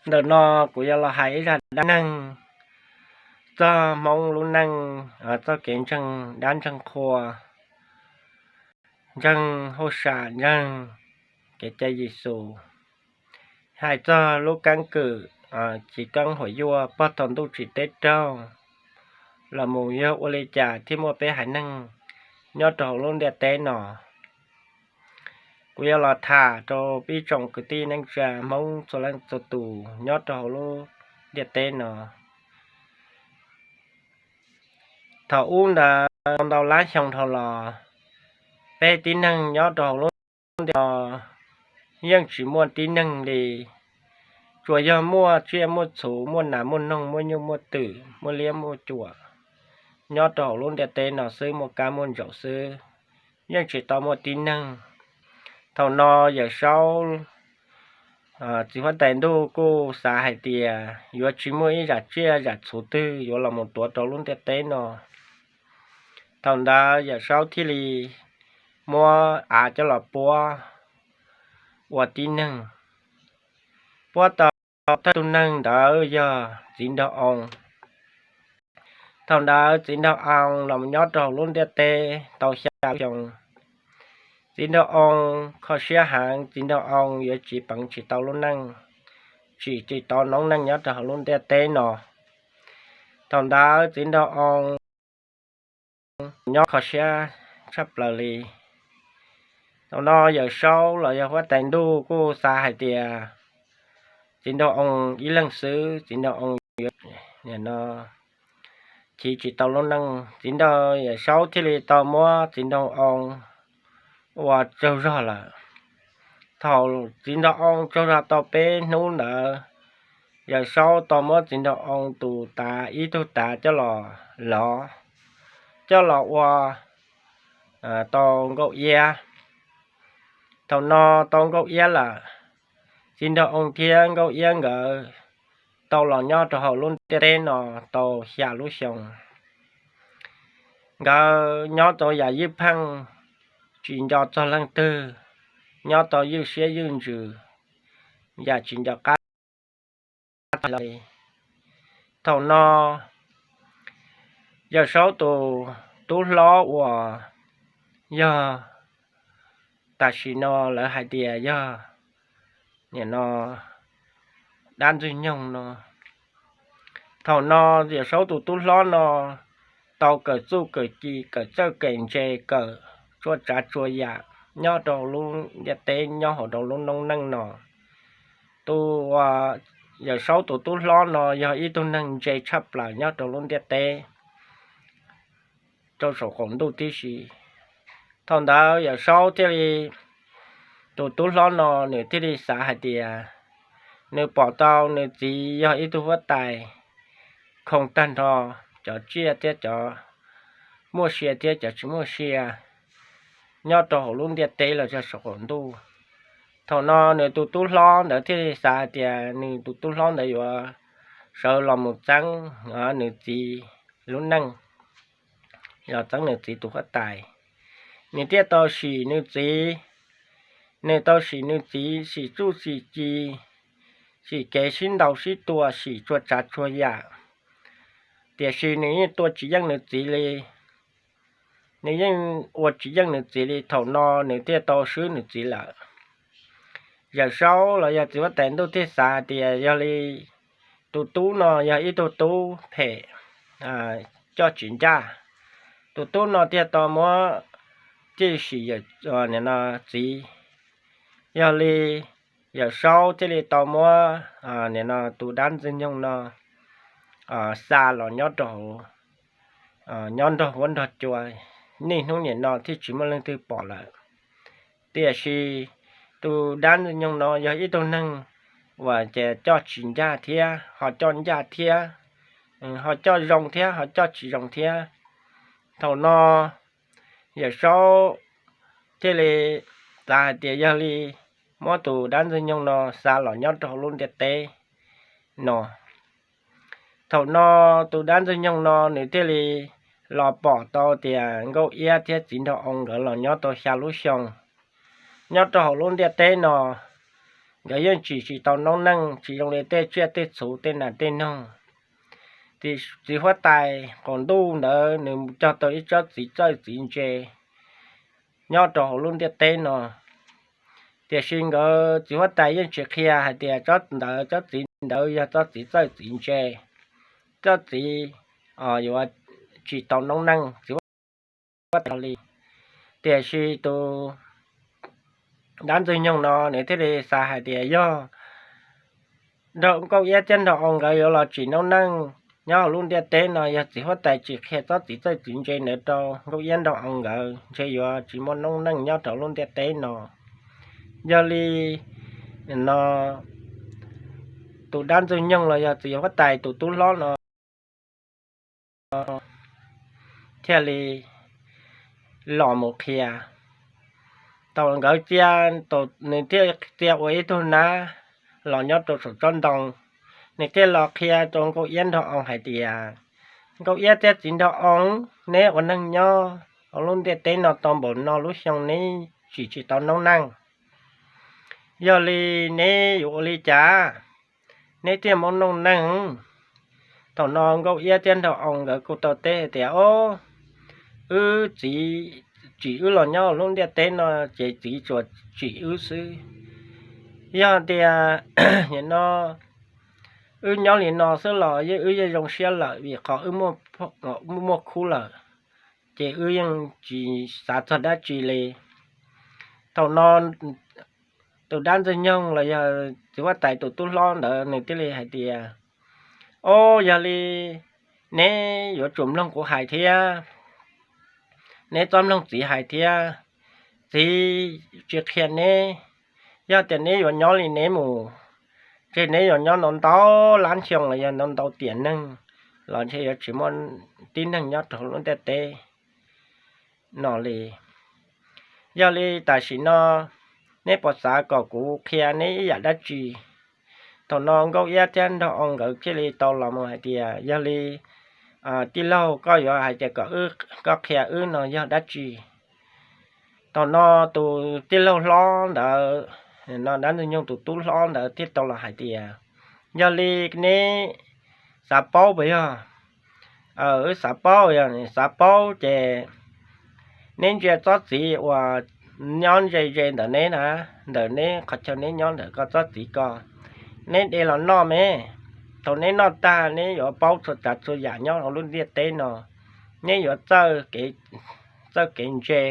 Ntawm no kuv yuav los hais ib zaj dab neeg txog Hmoob lub neej, txoj kev ntseeg dab ntseeg qhua, ntseeg hauj sam, ntseeg kev cai Yexus, hais txog lub keeb kwm txiv keeb huam yuaj pog thaum ntuj tsim teb raug los mus yog ua li cas thiaj muaj peb haiv neeg nyob rau hauv lub ntiaj teb no. Kuv yuav los tham rau peb tsoom kwv tij neej tsa Hmoob txhua leej txhua tus nyob rau hauv lub ntiaj teb no. Thaum ub ntawd ntau lab xyoo dhau los, peb tib neeg nyob rau hauv lub ntiaj teb no yeej tsis muaj tib neeg li, tsuas yog muaj tsiaj muaj txhu, muaj nas muaj noog, muaj nyuj muaj twm, muaj liab muaj cuam nyob rau hauv lub ntiaj teb no xwb, muaj kab muaj ntsaum xwb, yeej tsis tau muaj tib neeg. Thaum no Yawm Saub txiv huab tais ntuj kuj xav hais tias yuav tsis muaj ib zam tsiaj zam txhu twg yuav los mus tuav rau lub ntiaj teb no. Thaum ntawd Yawm Saub thiaj li muab av coj los puab ua tib neeg, puab tau thawj tug neeg ntawd yog Txiv Nraug Oo. Thaum ntawd Txiv Nraug Oo los nyob rau hauv lub ntiaj teb tau xya lub xyoo. Txiv Nraug Oo kho siab heev, Txiv Nraug Oo yuav tsis peev tsis tau lub neej, tsim tsis tau noob neej nyob rau hauv lub ntiaj teb no. Thaum ntawd Txiv Nraug Oo nyob kho siab tshaj plaws li. Thaum no Yawm Saub los yog huab tais ntuj kuj xav hais tias Txiv Nraug Oo ib leeg xwb, Txiv Nraug Oo yuav no chiv tsis tau lub neej. Txiv Nraug, Yawm Saub thiaj li tau muab Txiv Nraug Oo ua tsaug zog lawm. Thaum Txiv Nraug Oo tsaug zog tau peb hnub ntawd, Yawm Saub tau muab Txiv Nraug Oo tus tav ib tug tav coj los lov, coj los ua tau nkauj iab. Thaum no tau nkauj iab lawm, Txiv Nraug Oo thiab nkauj iab nkawd tau los nyob rau hauv lub ntiaj teb no tau xya lub xyoo. Nkawd nyob tau yam ywj pheej, tsis nco txog leej twg, nyob tau ywj siab ywj ntsws, yam tsis nco qab li. Thaum no Yawm Saub tus tub hlob uas yog tam sim no lawv hais tias yog nim no dab Ntxwg Nyoog no, thaum no Yawm Saub tus tub hlob no tau kawm txuj kawm ci, kawm txawj kawm ntse, kawm txhua tsav txhua yam nyob rau lub ntiaj teb, nyob hauv rau lub noob neej no. Tus Yawm Saub tus tub hlob no yog ib tug neeg ntse tshaj plaws nyob rau lub ntiaj teb rau saum qaum ntuj tib si. Thaum ntawd Yawm Saub thiaj li, tus tub hlob no nws thiaj li xav hais tias nws pom tau nws txiv yog ib tug huab tais khoo tag nrho cov tsiaj thiab cov muaj sia thiab cov tsis muaj sia nyob rau hauv lub ntiaj teb los rau saum qaum ntuj. Thaum no nws tus tub hlob ntawd thiaj li xav hais tias nws tus tub hlob ntawd yuav sawv los mus txeeb nws txiv lub neej, los txeeb nws txiv tus huab tais. Nws thiaj tau sim nws txiv, nws tau sim nws txiv, sim txuj sim ci, sim kev sib ntaus sib tua, sim txhua tsav txhua yam, tiam sis nws yeej tua tsis yeej nws txiv li. Nws yeej ua tsis yeej nws txiv li, thaum no nws thiaj tau swb nws txiv lawm. Yawm Saub los yog txiv huab tais ntuj thiaj xav tias yog li tus tub no yog ib tug tub phem, coj tsis ncaj. Tus tub no thiaj tau muab, thiaj sim txiv. Yog li Yawm Saub thiaj li tau muab nim no tus dab Ntxwg Nyoog no xa los nyob rau hauv, nyob nrog huab nrog cua, niaj hnub nim no thiaj tsis muaj leej twg pom lawm. Tiam sis tus dab Ntxwg Nyoog no yog ib tug neeg uas ces coj tsis ncaj thiab ho coj ncaj thiab, ho coj zoo thiab ho coj tsis zoo thiab. Thaum no Yawm Saub thiaj li xav hais tias yog li muab tus dab Ntxwg Nyoog no xa los nyob rau hauv lub ntiaj teb no. Thaum no tus dab Ntxwg Nyoog no nws thiaj li los pom tau tias Nkauj Iab thiab Txiv Nraug Oo nkawd los nyob tau xya lub xyoo nyob rau hauv lub ntiaj teb no. nkawd yeej tsim tsis tau noob neej tsis zoo li tej tsiaj tej txhu tej nas tej noog. Txiv huab tais qaum ntuj ntawd nws cog tau ib tsob txiv txawj txiv ntse nyob rau hauv lub ntiaj teb no, tiam sis nkawd txiv huab tais yeej tsis qhia hais tias tsob ntawd tsob txiv ntawd yog tsob txiv txawj txiv ntse, tsob txiv yuav tsis tau noob neej txiv huab tais li. Tiam sis tus dab ntxwg nyoog no nws thiaj li xav hais tias yog nraug Nkauj Iab thiab nraug Oo nkawd yuav los tsim noob neej nyob hauv lub ntiaj teb no yog txiv huab tais tsis qhia tsob txiv txawj txiv ntse ntawd rau Nkauj Iab nraug Oo nkawd ntshe yuav tsis muaj noob neej nyob rau lub ntiaj teb no. Yog li no tus dab ntxwg nyoog los yog txiv huab tais tus tub hlob no thiaj li los mus qhia. Thaum nkawd txia, nws thiaj txia ua ib tug nab los nyob rau saum tsob ntoo, nws thiaj los qhia rau Nkauj Iab nraug Oo hais tias, Nkauj Iab thiab txiv nraug Oo, neb ua neeg nyob hauv lub ntiaj teb no tau npaum no lub xyoo neb tsim tsis tau noob neej. Yog li neb yuav ua li cas neb thiaj muaj noob neej? Thaum no Nkauj Iab thiab nraug Oo nkawd kuj tau teb hais tias, Ob, wb txiv tsim wb los nyob lub ntiaj teb no ces txiv tsuas tsim wb xwb. Yog tias no wb nyob li no xwb los wb yeej zoo siab lawm vim qhov wb muaj khub lawm, ces wb yeej tsis xav txog dab tsi li. Thaum no tus dab ntxwg nyoog los yog txiv huab tais tus tub hlob ntawd nws thiaj li hais tias, Ob, yog li neb yuav tsum mloog kuv hais thiab, neb txhob mloog txiv hais thiab. Txiv tsis qhia neb, yog tias neb yuav nyob li neb mus, ntshe neb yuav nyob ntau ntau lab xyoo los yog ntau ntau tiam neeg los ntshe yuav tsis muaj tib neeg nyob rau lub ntiaj teb no li. Yog li tam sim no neb puas xav kom kuv qhia neb ib yam dab tsi? Thaum no Nkauj Iab thiab nraug Oo nkawd thiaj li tau los mus hais tias, Yog li tij laug koj yuav hais tias kom koj qhia wb no yog dab tsi? Thaum no tus tij laug hlob ntawd, no dab ntxwg nyoog tus tub hlob ntawd thiaj tau los hais tias, Yog li neb xav paub puas yog? Wb xav paub, yog xav paub ces neb ntsia tsob txiv uas nyob ze ze ntawm neb na, ntawm neb qhov chaw neb nyob ntawm koj tsob txiv ko, neb de los noj me. Thaum neb noj tag neb yuav paub txhua tsav txhua yam nyob hauv lub ntiaj teb no. Neb yuav txawj kev ntse,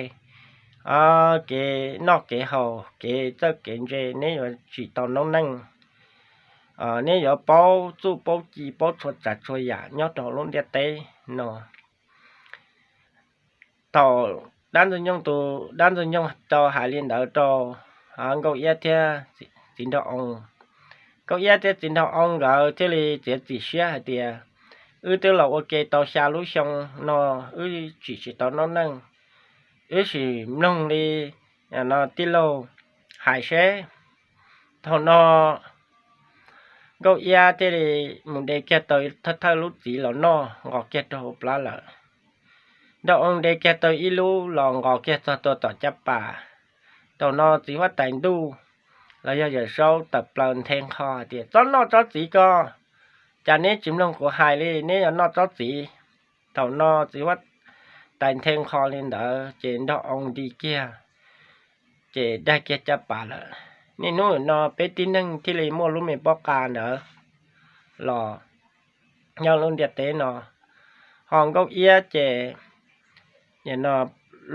kev noj kev haus, kev txawj kev ntse, neb yuav tsim tau noob neej. Neb yuav paub txuj paub ci paub txhua tsav txhua yam nyob rau hauv lub ntiaj teb no. Thaum dab ntxwg nyoog tus dab ntxwg nyoog tau hais li ntawd rau Nkauj Iab thiab txiv nraug Oo, Nkauj Iab thiab txiv nraug Oo nkawd thiaj li txiav txim siab hais tias, Wb twb los ua ke tau xya lub xyoo no, wb tsim tsis tau noob neej, wb sim mloog li no tij laug hais seb. Thaum no Nkauj Iab thiaj li mus de kiag tau thawj thawj lub txiv los noj nqos kiag rau hauv plab lawm. Nraug Oo de kiag tau ib lub los nqos kiag txog tua tom caj pas. Thaum no txiv huab tais ntuj los yog Yawm Saub tawm plaws nthe nqho hais tias, Txhob noj tsob txiv ko! Cas neb tsis mloog kuv hais li, neb yuav noj tsob txiv! Thaum no txiv huab tais nthe nqho li ntawd ces nraug Oo nti kiag, ces daig kiag caj pas lawm. Niaj hnub no peb tib neeg thiaj li muaj lub me pob qa ntawd los nyob lub ntiaj teb no. Ho Nkauj Iab ces no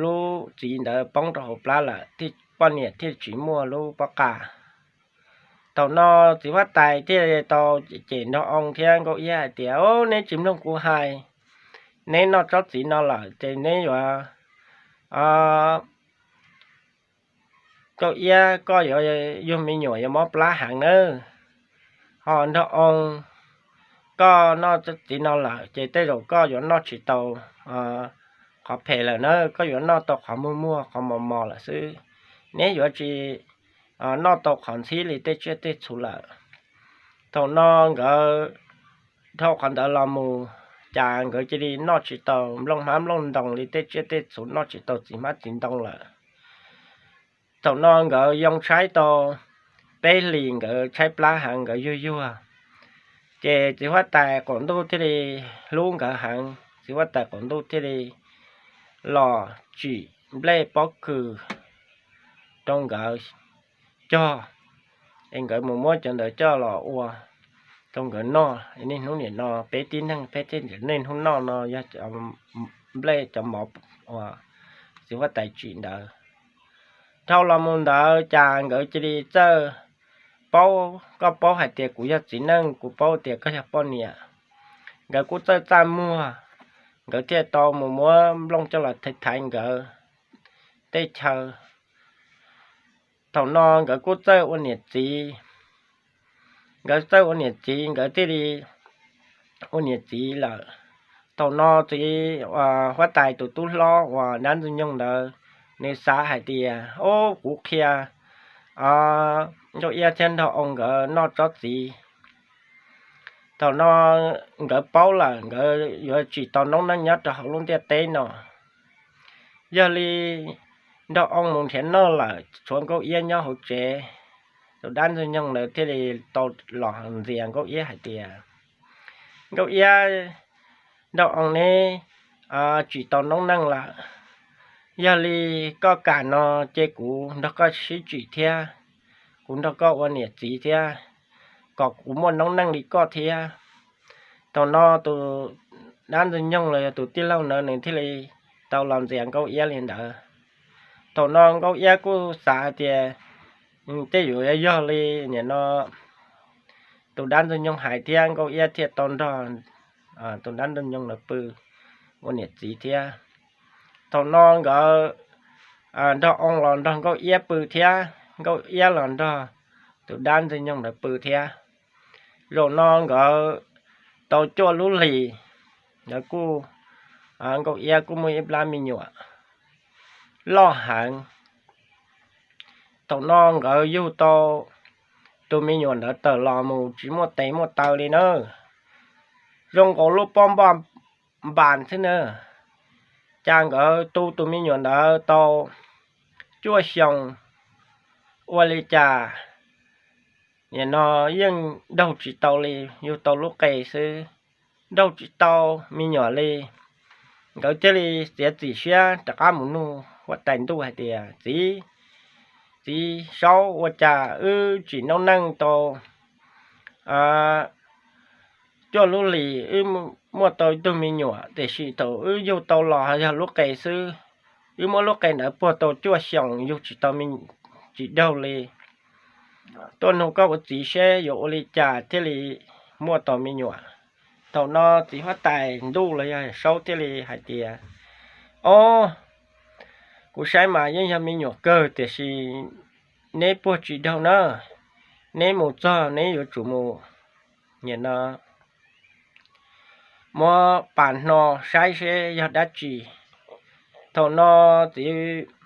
lub txiv ntawd poob rau hauv plab lawm, poj niam thiaj tsis muaj lub pob qa. Thaum no txiv huab tais thiaj tau cem nraug Oo thiab Nkauj Iab hais tias, Neb tsis mloog kuv hais, neb noj tsob txiv no lawm ces neb yuav, Nkauj Iab koj yuav yug me nyuam yuav mob plab heev nawb. Ho nraug Oo, koj noj tsob txiv no lawm ces tej zaum koj yuav noj tsis tau qhov phem lawm na, koj yuav noj tau qhov muag muag qhov mos mos lawm xwb. Neb yuav tsis noj tau qhov ntxhib li tej tsiaj tej txhu lawm. Thaum no nkawd dhau qhov ntawd los mus, cas nkawd cia li noj tsis tau nplooj hmab nplooj ntoo li tej tsiaj tej txhu, noj tsis tau txiv hmab txiv ntoo lawm. Thaum no nkawd yoo tshaib tau peb hlis nkawd tshaib plab heev, nkawd yuag yuag. Ces txiv huab tais qaum ntuj thiaj li hlub nkawd heev, txiv huab tais qaum ntuj thiaj li los tsim nplej pob kws rau nkawd cog, es nkawd mus muab cov ntawd coj los ua rau nkawd noj. Niaj hnub nim no peb tib neeg peb thiaj niaj hnub noj no yog nplej cov mov uas txiv huab tais tsim ntawd. Dhau los mus ntawd cas nkawd cia li txawj paub, koj paub hais tias kuv yog txiv neej, kuv paub tias koj yog poj niam. Nkawd kuj txawj txaj muag, nkawd thiaj tau mus muab nplooj coj los thaiv thaiv nkawd tej chaw. Thaum no nkawd kuj txawj ua niam txiv, nkawd txawj ua niam txiv, nkawd thiaj li ua niam txiv lawm. Thaum no txiv huab tais tus tub hlob uas dab ntxwg nyoog ntawd, nws xav hais tias, Ob, kuv qhia Nkauj Iab thiab Nraug Oo nkawd noj tsob txiv. Thaum no nkawd paub lawm nkawd yuav tsis tau noob neej nyob rau hauv lub ntiaj teb no. Yog li Nraug Oo mus nrhiav noj lawm, tshuav Nkauj Iab nyob hauv tsev. Tus dab ntxwg nyoog ntawd thiaj li tau los ntxias Nkauj Iab hais tias, Nkauj Iab, Nraug Oo neb tsis tau noob neej lawm. Yog li koj kam no ces kuv nrog koj sib tsim thiab, kuv nrog koj ua niam txiv thiab, kom kuv muaj noob neej li koj thiab. Thaum no tus dab ntxwg nyoog los yog tus tij laug ntawd nws thiaj li tau los ntxias Nkauj Iab li ntawd. Thaum no Nkauj Iab kuj xav hais tias, Tej yuav yog li nim no tus dab ntxwg nyoog hais thiab, Nkauj Iab thiaj tau nrog tus dab ntxwg nyoog ntawd pw ua niam txiv thiab. Thaum no nkawd, Nraug Oo los nrog Nkauj Iab pw thiab, Nkauj Iab los nrog tus dab ntxwg nyoog ntawd pw thiab. Zaum no nkawd tau cuaj lub hlis, nkawd kuj, Nkauj Iab kuj muaj ib plab me nyuam loj heev. Thaum no nkawd yug tau tus me nyuam ntawd tawm los mus tsis muaj tes muaj taw li na, zoo nkaus lub pob npaj npas xwb na. Cas nkawd tu tus me nyuam ntawd tau cuaj xyoos, ua li cas nim no yeej daug tsis tau li, yug tau lub qe xwb, daug tsis tau me nyuam li. Nkawd thiaj li txiav txim siab rov qab mus nug huab tais ntuj hais tias, Txiv, txiv saub, ua cas wb tsim noob neej tau cuaj lub hlis wb muaj tau ib tug me nyuam, tiam sis thaum wb yug tau los yog lub qe xwb, wb muab lub qe ntawd puag tau cuaj xyoos yug tsis tau, tsis daug li. Tuaj nug koj ua txiv seb yuav ua li cas thiaj li muaj tau me nyuam. Thaum no txiv huab tais ntuj los yog saub thiaj li hais tias, Ob, kuv saib mas yeej yog me nyuam kawg, tiam sis neb puag tsis daug na, neb mus txog neb yuav tsum mus nim no muab pas hno saib seb yog dab tsi. Thaum no txiv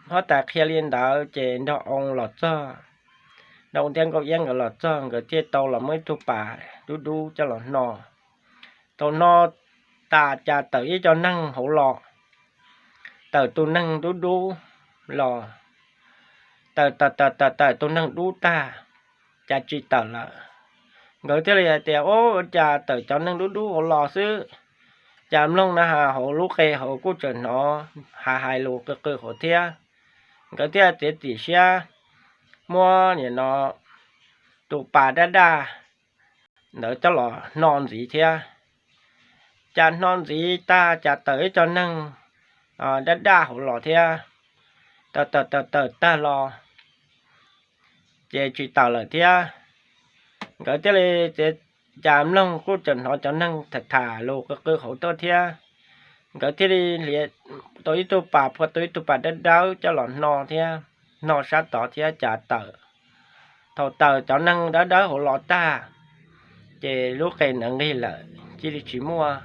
huab tais qhia li ntawd ces Nraug Oo los txog, Nraug Oo thiab Nkauj Iab nkawd los txog, nkawd thiaj tau los muab ib tug pas dub dub coj los hno. Thaum hno tas cas tawm ib co neeg hauv los, tawm tus neeg dub dub los, tawm tawm tawm tawm tawm tus neeg dub tag, cas tsis tawm lawm. Nkawd thiaj li hais tias, Ua cas tawm cov neeg dub dub hauv los xwb, cas mloog na has hauv lub qe hauv kuj tseem hnov hais hais lus qw qw hauv thiab. Nkawd thiaj txiav txim siab muab nim no tus pas daj daj ntawd coj los hno ntxiv thiab. Cas hno ntxiv tag cas tawm ib co neeg daj daj hauv los thiab, tawm tawm tawm tawm tag los ces tsis tawm lawm thiab. Nkawd thiaj li txiav, cas mloog kuj tseem hnov cov neeg tham tham lus qw qw hauv tuaj thiab. Nkawd thiaj li hliv tau ib tug pas, phua tau ib tug pas dawb dawb coj los hno thiab, hno sab tod thiab cas tawm. Thaum tawm cov neeg dawb dawb hauv los tag, ces lub qe ntawd nqig lawm, cia li tsis muaj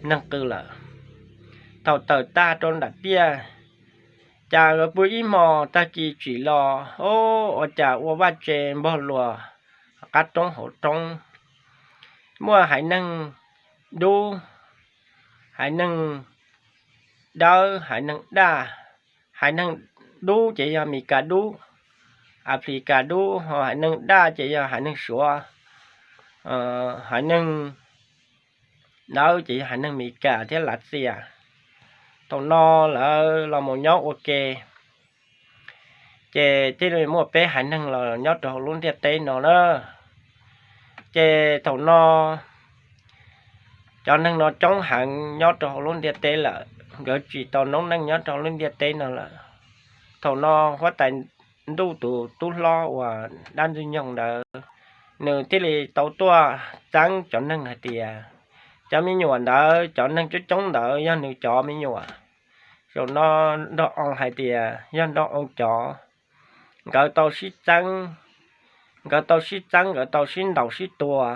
neeg qw lawm. Thaum tawm tag rau nram tiaj, cas nkawd pw ib hmos tag kis tsim los, o, ua cas ua vaj tse npog luas qab roob hauv roob, muaj haiv neeg dub, haiv neeg dawb, haiv neeg daj. Haiv neeg dub ces yog Mes Kas dub, Africa dub, ho haiv neeg daj ces yog haiv neeg Suav, haiv neeg ntawd ces yog haiv neeg Amelikas thiab Lav Xias. Thaum no lawv los mus nyob ua ke, ces thiaj li muaj peb haiv neeg los nyob rau hauv lub ntiaj teb no na. Ces thaum no cov neeg no coob heev nyob rau hauv lub ntiaj teb lawm, nkawd tsis tau noob neej nyob rau hauv lub ntiaj teb no lawm. Thaum no huab tais ntuj tus tub hlob uas dab ntxwg nyoog ntawd, nws thiaj li tau tuaj txeeb cov neeg hais tias cov me nyuam ntawd, cov neeg coob coob ntawd yog nws cov me nyuam. Zaum no nrog oo hais tias yog nrog oo cov. Nkawd tau sib txeeb, nkawd tau sib txeeb, nkawd tau sib ntaus sib tua.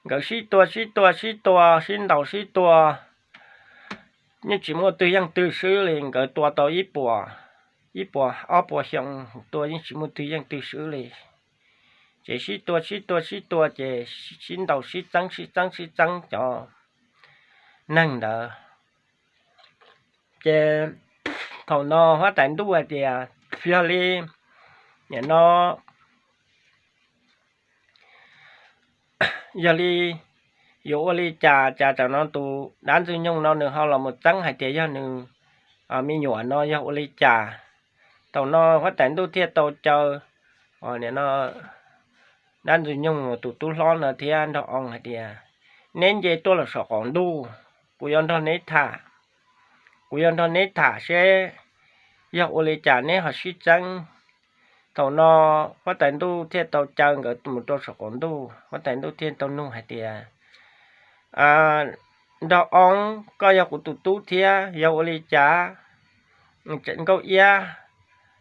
Nkawd sib tua sib tua sib tua, sib ntaus sib tua, yeej tsis muaj twg yeej twg swb li. Nkawd tua tau ib puas, ib puas ob puas xyoo, tua yeej tsis muaj twg yeej twg swb li. Ces sib tua sib tua sib tua ces sib ntaus sib txeeb sib txeeb sib txeeb cov neeg ntawd. Ces thaum no huab tais ntuj hais tias, yog li, nim no yog li yuav ua li cas, cas tam no tus dab ntxwg nyoog no nws ho los mus txeeb hais tias yog nws me nyuam no yog ua li cas. Thaum no huab tais ntuj thiaj tau caw, nim no dab ntxwg nyoog tus tub hlob no thiab nrog oo hais tias, neb nce tuaj los saum qaum ntuj, kuv yuav nrog neb tham. Kuv yuav nrog neb tham seb yog ua li cas neb ho sib txeeb. Thaum no huab tais ntuj thiaj tau caw nkawd mus rau saum qaum ntuj, huab tais ntuj thiaj tau nug hais tias, nrog oo, koj yog kuv tus tub thiab, yog ua li cas Nkauj Iab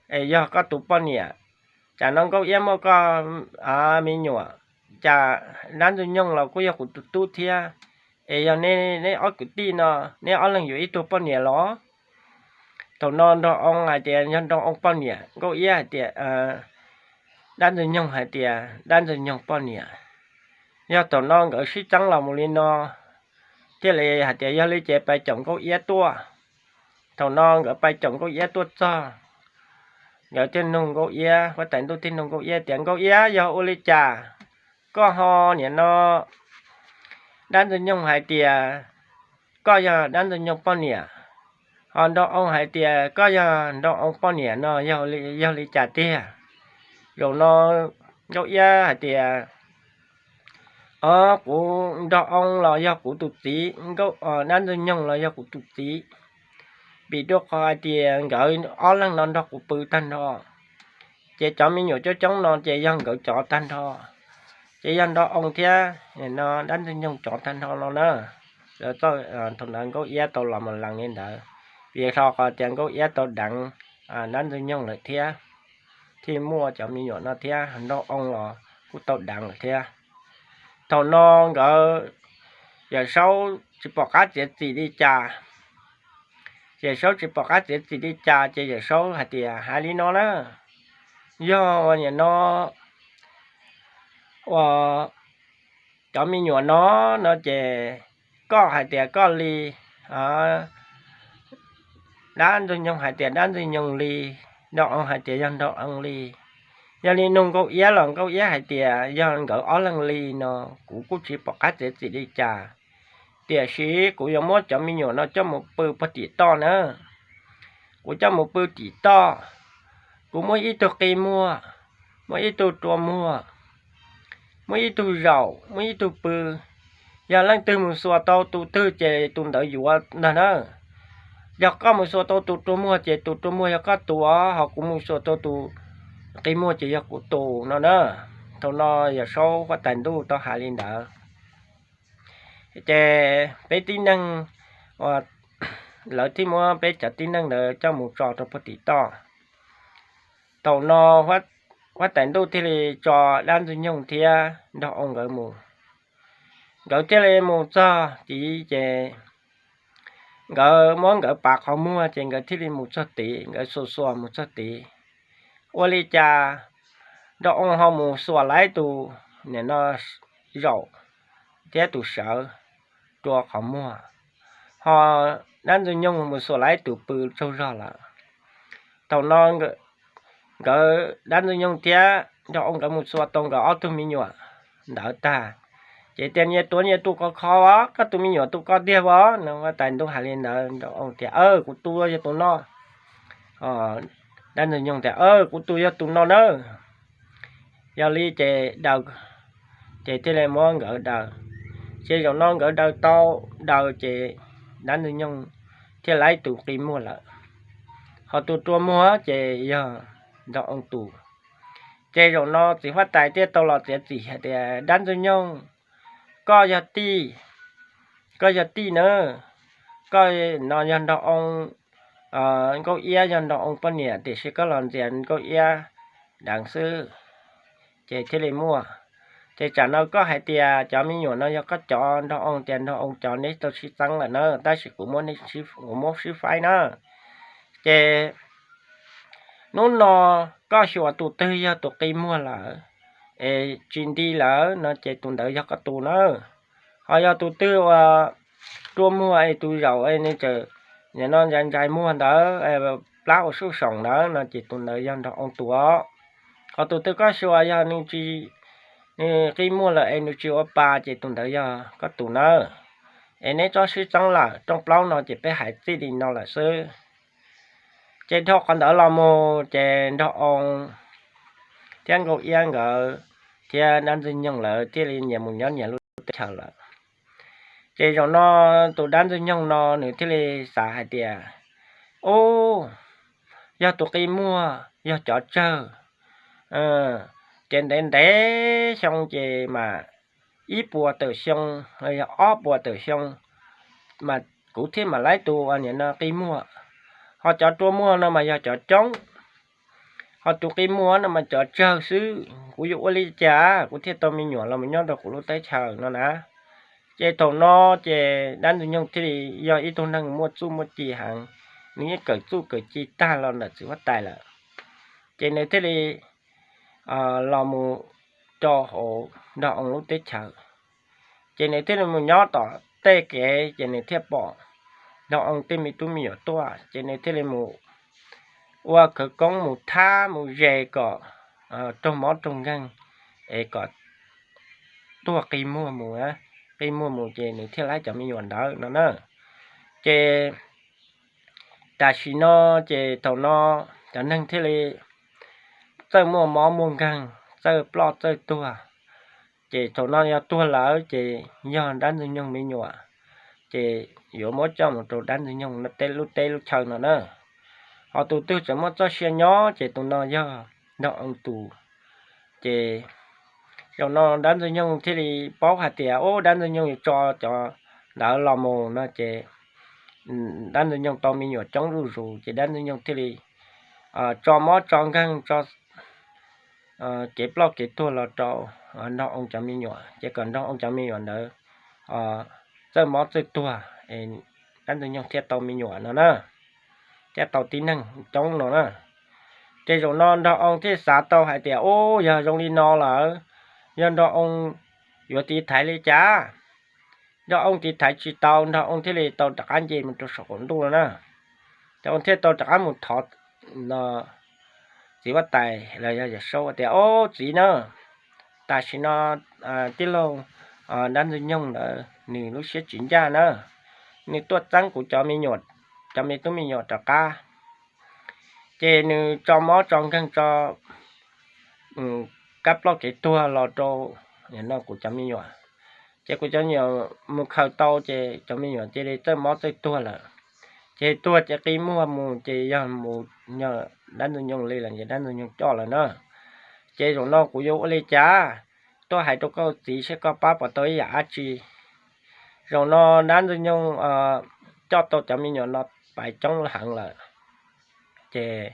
es yog koj tus poj niam? Cas no Nkauj Iab muaj koj me nyuam, cas dab ntxwg nyoog los kuj yog kuv tus tub thiab, es yog neb ob kwv tij no, neb ob leeg yuav ib tug poj niam los? Thaum no nrog oo hais tias yog nrog oo poj niam. Nkauj Iab hais tias, dab ntxwg nyoog hais tias dab ntxwg nyoog poj niam. Yog thaum no nkawd sib txeeb los mus li no, thiaj li hais tias yog li ces pais caum Nkauj Iab tuaj. Thaum no nkawd pais caum Nkauj Iab tuaj txog, nkawd thiaj nug Nkauj Iab, huab tais ntuj thiaj nug Nkauj Iab tias, Nkauj Iab, yog ua li cas koj ho nim no, dab ntxwg nyoog hais tias koj yog dab ntxwg nyoog poj niam, ho nrog oo hais tias koj yog nrog oo poj niam no yog li cas tiag? Zaum no Nkauj Iab hais tias, o, kuv nrog oo los yog kuv tus txiv, dab ntxwg nyoog los yog kuv tus txiv, vim rau qhov hais tias nkawd ob leeg no nrog kuv pw tag nrho, ces cov me nyuam coob coob no ces yog nkawd cov tag nrho, ces yog nrog oo thiab dab ntxwg nyoog cov tag nrho no na. Lawv txawj, thaum ntawd Nkauj Iab tau los mus lees li ntawd, vim rau qhov tias Nkauj Iab tau deev dab ntxwg nyoog lawm thiab, thiaj muaj cov me nyuam no thiab, nrog oo los kuj tau deev lawm thiab. Thaum no nkawd, Yawm Saub tsis pom qab txiav txim li cas. Yawm Saub tsis pom qab txiav txim li cas ces Yawm Saub hais tias, hais li no na, yog ua nim no ua cov me nyuam no, no ces koj hais tias koj li, dab ntxwg nyoog hais tias dab ntxwg nyoog li, nrog oo hais tias yog nrog oo li. Yog li nug Nkauj Iab los Nkauj Iab hais tias yog nkawd ob leeg li no, kuv kuj tsis pom qab txiav txim li cas, tiam sis kuv yuav muab cov me nyuam no coj mus pw puag tim toj na. Kuv coj mus pw tim toj, kuv muab ib tug qi muag, muab ib tug rua muag, muab ib tug zaum, muab ib tug pw. Yog leej twg mus xuas tau tus twg ces tus ntawd yuav ntag na. Yog koj mus xuas tau tus rua muag ces tus rua muag yog koj tus, ho kuv mus xuas tau tus qi muag ces yog kuv tus no na. Thaum no Yawm Saub huab tais ntuj tau hais li ntawd, ces peb tib neeg, lawv thiaj muab peb cov tib neeg ntawd coj mus tso rau puag tim toj. Thaum no huab tais ntuj thiaj li tso dab ntxwg nyoog thiab nrog oo nkawd mus. Nkawd thiaj li mus txog tid ces nkawd muab nkawd pav qhov muag ces nkawd thiaj li mus txog tid, nkawd xuas xuas mus txog tid. Ua li cas nrog oo ho mus xuas laib tus, nim no, zaum thiab tus sawv rua qhov muag, ho dab ntxwg nyoog mus xuas laib tus pw tsaug zog lawm. Thaum no nkawd dab Ntxwg Nyoog thiab Nraug Oo nkawd mus txua tau nkawd ob tug me nyuam ntawd tag, ces tias, Nyias tuav nyias tus khov kho os, koj tus me nyuam tus koj tiag os. No huab tais ntuj hais li ntawd, Nraug Oo tias, Kuv tus yog tus no. Dab Ntxwg Nyoog tias, Kuv tus yog tus no nawb. Yog li ces daws, ces thiaj li muab nkawd daws. Ces zaum no nkawd daws tau, daws ces dab Ntxwg Nyoog thiaj laib tus qi muag lawm. Ho tus rua muag ces yog Nraug Oo tus. Ces zaum no txiv huab tais thiaj tau los txiav txim hais tias, Dab Ntxwg Nyoog, koj yog tij, koj yog tij nawb, koj no yog Nraug Oo, Nkauj Iab yog Nraug Oo poj niam, tiam sis koj los ntxias Nkauj Iab deev xwb, ces thiaj li muaj. Ces tsam no koj hais tias cov me nyuam no yog koj cov, Nraug Oo tias Nraug Oo cov, neb tau sib txeeb lawm na, tab sis kuv muab, kuv muab sib faib na. Ces hnub no koj xyuas tus twg yog tus qi muag lawm es tsis nti lawm no ces tus ntawd yog koj tus na. Ho yog tus twg uas rua muag es tus zaum es nws tseem, nim no ntsais ntsais muag ntawd, plab ua suj soom ntawd no ces tus ntawd yog Nraug Oo tus. Ho tus twg koj xyuas yog nws tsis, nws qi muag lawm es nws tsis ua pa ces tus ntawd yog koj tus nawb. Es neb txhob sib txeeb lawm, rooj plaub no ces peb hais txij li no lawm xwb. Ces dhau qhov ntawd los mus ces Nraug Oo thiab Nkauj Iab nkawd thiab dab Ntxwg Nyoog lawv thiaj li nyias mus nyob nyias lub teb chaws lawm. Ces zaum no tus dab Ntxwg Nyoog no nws thiaj li xav hais tias, Ub, yog tus qi muag yog cov tsawg, ces ntev ntev xyoo ces mas ib puas tawm xyoo, yog ob puas tawm xyoo mas kuv thiaj mam laib tus nim no qi muag. Ho cov rua muag no mas yog cov coob, ho tus qi muag no mas cov tsawg xwb. Kuv yuav ua li cas kuv thiaj tau me nyuam los mus nyob rau kuv lub teb chaws no na? Ces thaum no ces dab Ntxwg Nyoog thiaj li yog ib tug neeg muaj txuj muaj ci heev, nws yeej kawm txuj kawm ci tag los ntawm txiv huab tais lawm. Ces nws thiaj li los mus rau hauv Nraug Oo lub teb chaws. Ces nws thiaj li mus nyob tom tej kev ces nws thiaj pom Nraug Oo tej me tub me nyuam tuaj ces nws thiaj li mus ua khawv koob mus thab mus zes kom raug mob raug nkeeg es kom tuag qi muag mus, qi muag mus ces nws thiaj laib cov me nyuam ntawd no na. Ces tam sim no ces thaum no cov neeg thiaj li txawj muaj mob muaj nkeeg, txawj ploj txawj tuag. Ces thaum no yog tuag lawm ces yog dab Ntxwg Nyoog me nyuam, ces yuav muab coj mus rau dab Ntxwg Nyoog lub teb lub chaw no na. Ho tus twg tseem muaj txoj sia nyob ces tus no yog Nraug Oo tus. Ces zaum no dab Ntxwg Nyoog thiaj li paub hais tias, Ub, dab Ntxwg Nyoog yuav tso cov ntawd los mus no ces dab Ntxwg Nyoog tau me nyuam coob zuj zus ces dab Ntxwg Nyoog thiaj li tso mob tso nkeeg, tso kev ploj kev tuag los rau Nraug Oo cov me nyuam ces kom Nraug Oo cov me nyuam ntawd txawj mob txawj tuag, dab Ntxwg Nyoog thiaj tau me nyuam no na, thiaj tau tib neeg coob no na. Ces zaum no Nraug Oo thiaj xav tau hais tias, Ub, yog zoo li no lawm, yog Nraug Oo yuav tiv thaiv li cas? Nraug Oo tiv thaiv tsis tau, Nraug Oo thiaj li tau rov qab nce mus rau saum qaum ntuj no na. Nraug Oo thiaj tau rov qab mus thov txiv huab tais los yog Yawm Saub tias, Ob, txiv na, tam sim no tij laug dab Ntxwg Nyoog ntawd nws lub siab tsis ncaj na, nws tuaj txeeb kuv cov me nyuam, cov me tub me nyuam rov qab, ces nws tso mob tso nkeeg tso kab ploj kev tuag los rau no kuv cov me nyuam. Ces kuv cov me nyuam mus khaws tau ces cov me nyuam cia li txawj mob txawj tuag lawm. Ces tuag ces qi muag mus ces yog mus, yog dab Ntxwg Nyoog li lawm ces dab Ntxwg Nyoog coj lawm na. Ces zaum no kuv yuav ua li cas? Tuaj hais rau koj txiv seb koj pab puas tau ib yam dab tsi. Zaum no dab Ntxwg Nyoog coj tau cov me nyuam no pais coob heev lawm. Ces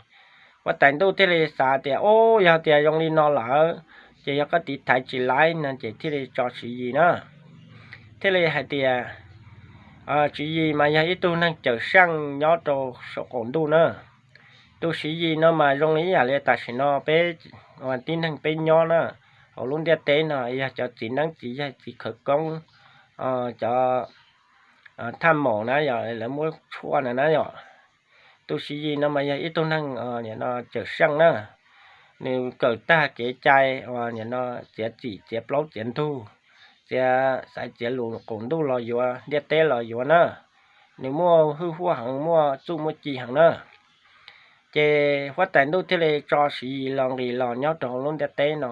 huab tais ntuj thiaj li xav tias, Ub, yog tias zoo li no lawm ces yog koj tiv thaiv tsis laib no ces thiaj li tso Tswv Yis na. Thiaj li hais tias, Tswv Yis mas yog ib tug neeg cawm seej nyob rau saum qaum ntuj na. Tus Tswv Yis no mas zoo li ib yam li tam sim no peb tib neeg peb nyob na, hauv lub ntiaj teb no yog cov txiv neeb txiv yaig txiv khawv koob, cov thaj maum na yog lawv muab tshuaj na na yom. Tus Tswv Yis no mas yog ib tug neeg cawm seej na. nws kawm tag kev cai uas nim no txiav txim txiav plaub txiav ntug, txiav xaiv txiav lus qaum ntuj los yuav ntiaj teb los yuav na. Nws muaj hwj huaj heev, muaj txuj muaj ci heev na. Ces huab tais ntuj thiaj li tso Siv Yis los nqis los nyob rau hauv lub ntiaj teb no.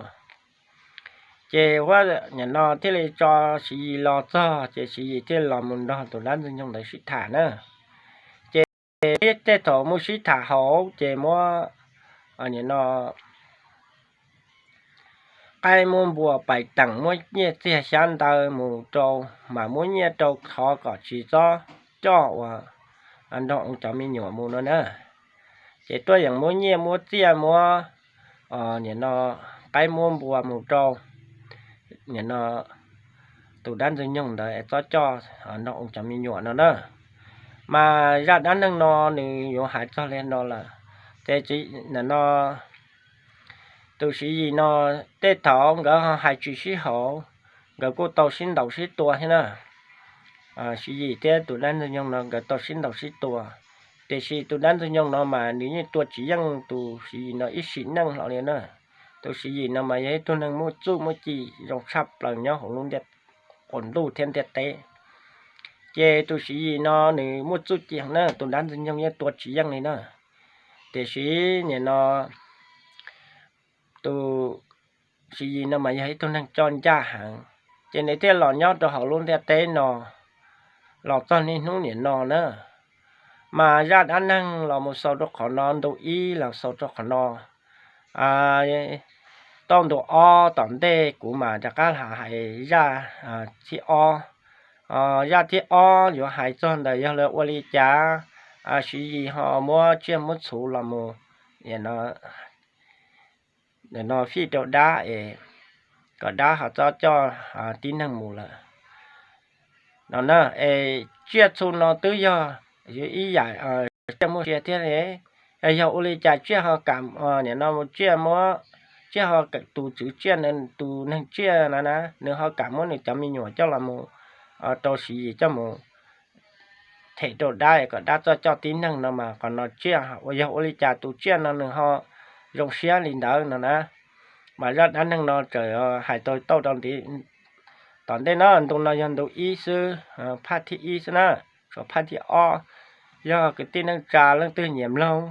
Ces huab nim no thiaj li tso Siv Yis los txog ces Siv Yis thiaj los mus nrog tus dab ntxwg nyoog ntawd sib tham na. Ces tej thaum mus sib tham hauv ces muab nim no qaib muab npua pais teem, muab nyiaj txiag xyab ntawv mus rau, mas muab nyiaj rau khov kom tsis txhob coj ua nrog cov me nyuam mus no na. Ces tuaj yeem muab nyiaj muab txiaj muab nim no qaib muab npua mus rau nim no tus dab ntxwg nyoog ntawd es txhob coj nrog cov me nyuam no na. Mas zaj dab neeg no nws yuav hais txog li no lawm. Ces nim no tus Siv Yis no tej thaum nkawd ho hais tsis sib haum, nkawd kuj tau sib ntaus sib tua thiab na. Siv Yis thiab tus dab ntxwg nyoog no nkawd tau sib ntaus sib tua, tiam sis tus dab ntxwg nyoog no mas nws yeej tua tsis yeej tus Siv Yis no ib sim neej hlo li na. Tus Siv Yis no mas yog ib tug neeg muaj txuj muaj ci zoo tshaj plaws nyob hauv lub ntiaj qaum ntuj thiab ntiaj teb. Ces tus Siv Yis no nws muaj txuj ci heev na, tus dab ntxwg nyoog yeej tua tsis yeej li na. Tiam sis nim no tus Siv Yis no mas yog ib tug neeg coj ncaj heev, ces nws thiaj los nyob rau hauv lub ntiaj teb no los txog niaj hnub nim no na. Mas zaj dab neeg los mus xaus rau qhov no, ntu ib los xaus rau qhov no. Tau ntu ob tom ntej kuv mam rov qab los hais zaj thib ob. Zaj thib ob yuav hais txog ntawm yog lawv ua li cas Siv Yis ho muab tsiaj muab txhu los mus no fij rau dab es kom dab ho txhob coj tib neeg mus lawm no na. Es tsiaj txhu no twb yog yus ib yam tsiaj muaj sia thiab li. Yog ua li cas tsiaj ho kam nim no tsiaj muab, tsiaj ho, tus tswv tsiaj, tus neeg tsiaj no na nws ho kam muab nws cov me nyuam coj los mus rau Siv Yis coj mus them rau dab kom dab txhob coj tib neeg no mas qhov no tsiaj uas yog ua li cas tus tsiaj no nws ho zoo siab li ntawd no na. Mas zaj dab neeg no txawm hais tau tau rau tom ntej no, ntu no yog ntu ib xwb, phaj thib ib xwb na. Tshuav phaj thib ob, yog kwv tij neej tsa leej twg nyiam mloog,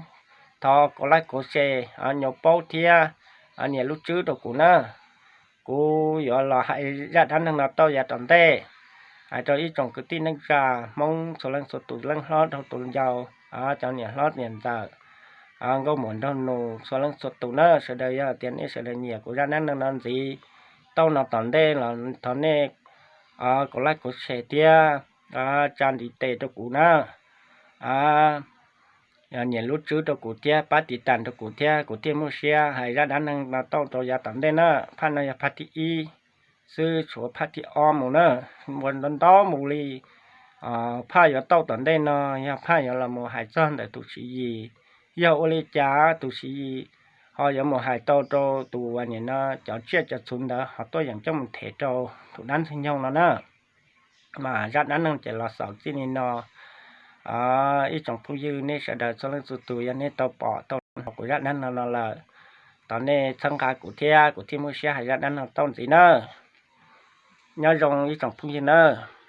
thov kov like kov share, nyav paub thiab nias lub tswb rau kuv na. Kuv yuav los hais zaj dab neeg no tau yav tom ntej, hais rau ib tsoom kwv tij neej tsa Hmoob txhua leej txhua tus, leej hlob dhau tus yau, cov niam hlob niam ntxawm, nkauj muam nraug nus txhua leej txhua tus na. Sawv daws yog tias nej sawv daws nyiam kuv zaj dab neeg no ntxiv tau no tom ntej los thov nej kov like kov share thiab tsa ntiv tes rau kuv na. Nias lub tswb rau kuv thiab pab tiv tas rau kuv thiab kuv thiaj muaj siab hais zaj dab neeg no tau rau yav tom ntej na. Phaj no yog phaj thib ib xwb, tshuav phaj thib ob mus na. Ua ntau ntau mus li, phaj yuav tau tom ntej no yog phaj yuav los mus hais txog ntawm tus Siv Yis. Yog ua li cas tus Siv Yis ho yuav mus hais tau rau tus uas nim no cov tsiaj cov txhu ntawd ho tuaj yeem coj mus them rau tus dab ntxwg nyoog no na. Mas zaj dab neeg ces los xaus txij li no. Ib tsoom phooj ywg nej sawv daws txhua leej txhua tus yog nej tau pom tau hnov kuv zaj dab neeg no lawm, thov nej txhawb nqa kuv thiab kuv thiaj muaj siab hais zaj dab neeg tau ntxiv na. Nyob zoo ib tsoom phooj ywg nawb.